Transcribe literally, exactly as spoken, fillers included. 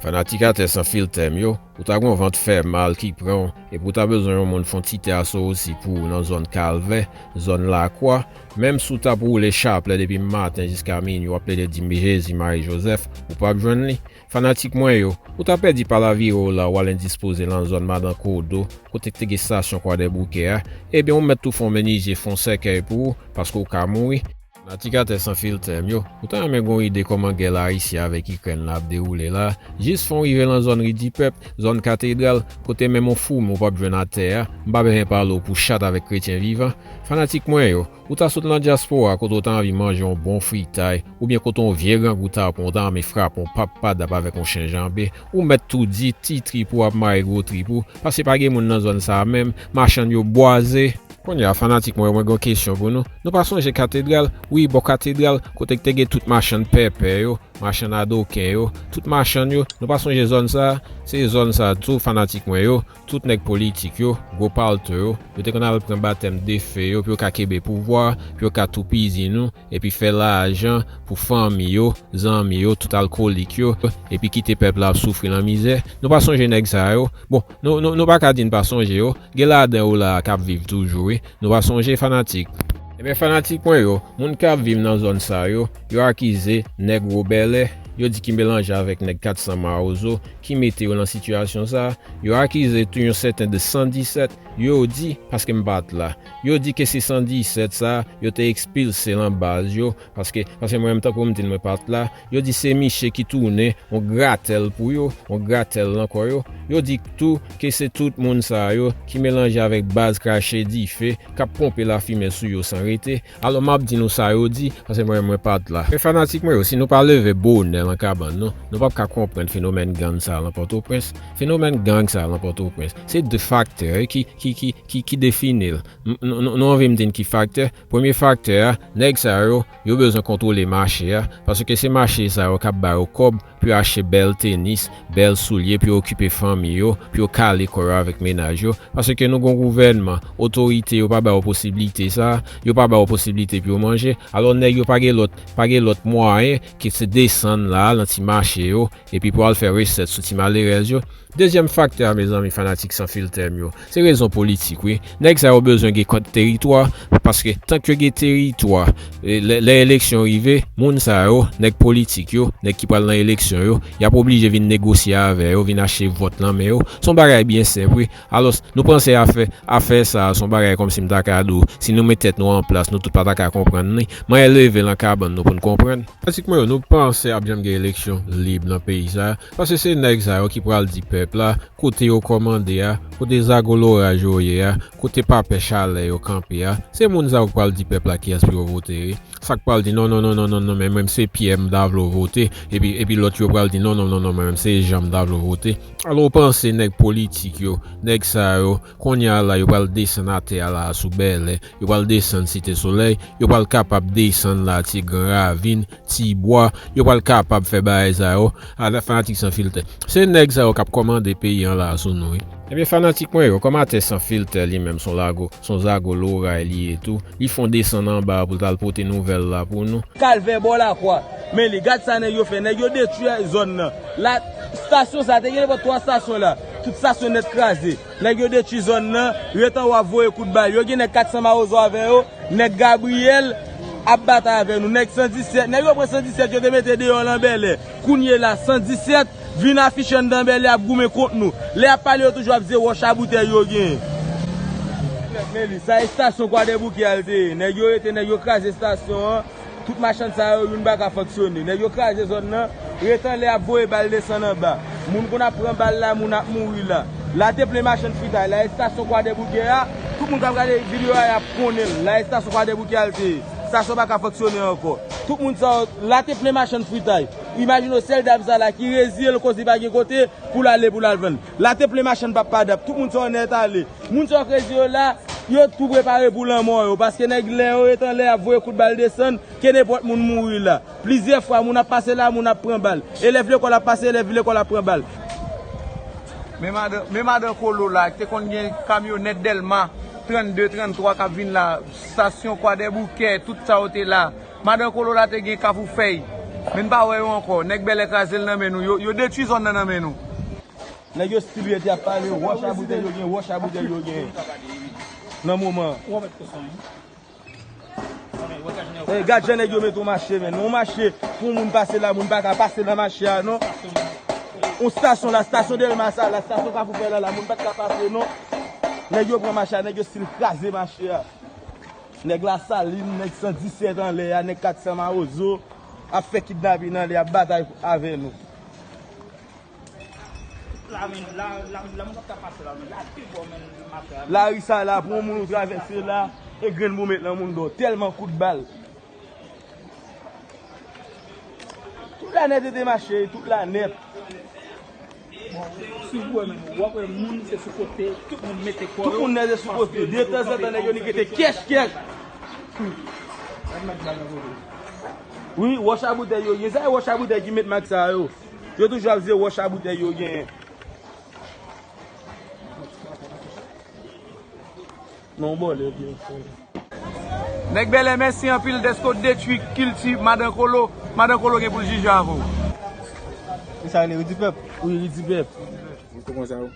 Fanatik Atè San Filtè m yo, ou ta gon vant fè mal ki pran w, epi ou ta bezwen yon moun fè yon ti tè asou osi pou ou nan zòn Kalvè, zòn Lakwa, menm si w t ap woule chaplè depi maten jiska minui, w ap plede di Jezi, Mari, Jozèf, ou p ap jwenn li. Fanatik mwen yo, ou ta pèdi palavire w la, w al endispoze nan zòn Madan Kodo, kote k te gen estasyon Kwadèboukè a, ebyen ou mèt tou fè yon menizye, fè yon sèkèy pou ou, paske w ka mouri. Fanatik Atè San Filtè m yo, ou ta renmen gon ide kòman gè Larisi avèk Ikrèn la ap dewoule la, jis fè w rive nan zòn Ri di Pèp, zòn Katedral, kote menm yon foumi ou p ap jwenn atè a, m pa bezwen pale w pou chat avèk kretyen vivan. Fanatik mwen yo, ou ta sot nan dyaspora kote w ta anvi manje yon bon fritay, oubyen kote yon vye grangou ta pran w, w ta renmen frape yon pap padap avèk yon chen janbe, ou mèt tou di ti trip ou ap mare gwo trip ou, paske pa gen moun nan zòn sa a menm, machann yo bwaze. Kounye a, fanatik mwen, mwen gen yon kesyon pou nou. Nou pa sonje Katedral? Wi, bò Katedral, kote k te gen tout machann pèpè yo, machann adoken yo, tout machann yo. Nou pa sonje zòn sa a? Se zòn sa a tou, fanatik mwen yo, tout nèg politik yo, gwo palto yo, yo te konn al pran batèm defen yo pou yo ka kenbe pouvwa, pou yo ka toupizi nou, epi fè lajan pou fanmi yo, zanmi yo, tout alkolik yo, epi kite pèp la ap soufri nan mizè. Nou pa sonje nèg sa yo? Bon, nou, nou, nou pa ka di n pa sonje yo. Gen ladan yo la a k ap viv toujou, wi. Nou pa sonje, fanatik? Ebyen, fanatik mwen yo, moun k ap viv nan zòn sa yo, yo akize nèg Wo Bèlè, yo di ki melanje avèk nèg kat san Mawozo, ki mete yo nan sitiyasyon sa a. Yo akize tou yon sèten de san disèt, yo di, paske m pa t la, yo di ke se san disèt sa a, yo te ekspilse nan baz yo, paske, paske mwen menm tankou m di n mwen pa t la, yo di se misye ki tounen yon gratèl pou yo, yon gratèl nan kò yo. Yo di tou ke se tout moun sa yo ki melanje avèk baz krache dife, k ap ponpe lafimen sou yo san rete. Alò, m ap di nou sa yo di, paske mwen, mwen pa t la. Men fanatik mwen yo, si nou pa leve bonè nan kabann nou, nou p ap ka konprann fenomèn gang sa a nan Pòtoprens. Fenomèn gang sa a nan Pòtoprens, se de faktè ki, ki, ki, ki, ki defini l. M-, nou, nou, nou anvi m di n ki faktè? Premye faktè a, nèg sa yo, yo bezwen kontwole mache a, paske se mache sa yo k ap ba yo kòb pou yo achte bèl tenis, bèl soulye, pou yo okipe fanmi yo, pou yo kale kò yo avèk mennaj yo. Paske nou gon gouvènman, otorite yo pa ba yo posiblite sa, yo pa ba yo posiblite pou yo manje. Alò nèg yo pa gen lòt, pa gen lòt mwayen ke se desann la, nan ti mache yo, epi pou al fè resèt sou ti malerèz yo. Dezyèm faktè a, mezanmi, fanatik San Filtè m yo, se rezon politik, wi. Nèg sa yo bezwen gen kont teritwa, paske tank yo gen teritwa, e, lè, lè eleksyon rive, moun sa yo, nèg politik yo, nèg ki pral nan eleksyon yo, y ap oblije vin negosye avè yo, vin achte vòt nan men yo. Se yon bagay byen senp, wi. Alò, nou panse afè, afè sa a, se yon bagay kòmsi m ta ka di w, si nou met tèt nou an plas, nou tout pa ta ka konprann li. Mwen leve nan kabann nou pou n konprann. Fanatik mwen yo, nou panse ap janm gen eleksyon lib nan peyi sa a? Paske se nèg sa yo ki pral di pèp la kote yo kòmande a, kote zago loraj yo ye a, kote papè chalè yo kanpe a. Se moun sa yo ki pral di pèp la kiyès pou yo vote, wi. Sa k pral di non, non, non, non, non, non, men mwen se Pyè m ta vle w vote, epi, epi lòt yo pral di non, non, non, non, mwen menm se Jan m ta vle w vote. Alò, w panse nèg politik yo, nèg sa yo, kounye a la, yo pral desann atè a la sou Bèlè, yo pral desann Site Solèy, yo pral kapab desann la, ti Gran Ravin, Ti Bwa, yo pral kapab fè bagay sa yo, avèk fanatik San Filtè. Se nèg sa yo k ap kòmande peyi an la sou nou, wi. Ebyen, fanatik mwen yo, kòm Atè San Filtè li menm se yon lago, se yon zago loray li ye tou, li fè yon desann anba pou l t al pote nouvèl la pou nou. Kalvè bò Lakwa. Men li, gad sa nèg yo fè, nèg yo detwi zòn nan. La, estasyon sa, te gen nenpòt twa estasyon la. Tout estasyon nèt kraze. Nèg yo detwi zòn nan, ret anwo ap voye kout bal. Yo gen nèg kat san Mawozo avè yo, nèg Gabriyèl ap batay avè nou. Nèg san disèt, nèg yo pran san disèt, yo te mete deyò nan Bèlè. Kounye la, san disèt vin afiche anndan Bèlè ap goumen kont nou. Lè y ap pale, yo toujou ap di se wòch a boutèy yo genyen. Men li, sa estasyon Kwadèboukè a l te ye. Nèg yo rete, nèg yo kraze estasyon an. Tout machann sa yo, youn pa ka fonksyone. Nèg yo kraze zòn nan, ret anlè ap voye bal desann anba. Moun konn ap pran bal la, moun ap mouri la. La te plen machann fritay la, estasyon Kwadèboukè a, tout moun k ap gade videyo a, y ap konnen l. La estasyon Kwadèboukè a l te ye. Estasyon pa ka fonksyone ankò. Tout moun sa yo, la te plen machann fritay. Imajine w, sèl dam sa la ki reziye l koz li pa gen kote pou l ale pou l al vann. La te plen machann pap padap. Tout moun sa yo nèt ale. Moun sa yo k reziye yo la, yo tou prepare pou lanmò yo, paske nèg lè yo ret anlè ap voye kout bal desann, ke nenpòt moun mouri la. Plizyè fwa, moun ap pase la, moun ap pran bal. Elèv lekòl ap pase, elèv lekòl ap pran bal. Men madan, men madan Kolo la, te konn gen kamyonèt Dèlma, trannde, tranntwa k ap vin la, estasyon Kwadèboukè, tout sa yo te la. Madan Kolo la te gen Kafou Fèy. Men n pa wè yo ankò. Nèg bèlè kraze l nan men nou. Yo, yo detwi zòn nan nan men nou. Nèg yo still rete ap pale, wòch a boutèy yo gen, wòch a boutèy yo gen. Nan moman. Ey, gad jan nèg yo mete yon mache, men. Yon mache pou moun pase la, moun pa ka pase nan mache a, non. Yon stasyon la, stasyon Delma sa la, stasyon Kafou Pèla la, moun pa t ka pase, non. Nèg yo pran mache a, nèg yo still kraze mache a. Nèg Lasalin, nèg san disèt anlè a, nèg kat san Mawozo ap fè kidnapin anlè, ap batay avè nou. La, men, la, la, la, moun ap ka pase la, men, la, pi bò, men, mache a. Lari sa la, pou yon moun ou travèse la, e grenn pou met nan moun do, tèlman kout bal. Tout la nèt ete mache, tout la nèt. Si w wè menm, w ap wè moun se sou kote, tout moun mete kò yo. Tout moun nèt sou kote. De tanzantan, nèg yo ni kete kèch, kèch. Wi, wòch a boutèy yo gen. Sa e wòch a boutèy ki met mak sa yo. Yo toujou ap di wòch a boutèy yo genyen. Non, bòlè, byen fò. Nèg bèlè, mèsi anpil dèske w detwi kilti madan Kolo. Madan Kolo gen pou l jije avè w. Ki sa rele ri di pèp? Wi, ri di pèp. Kòman sa yo?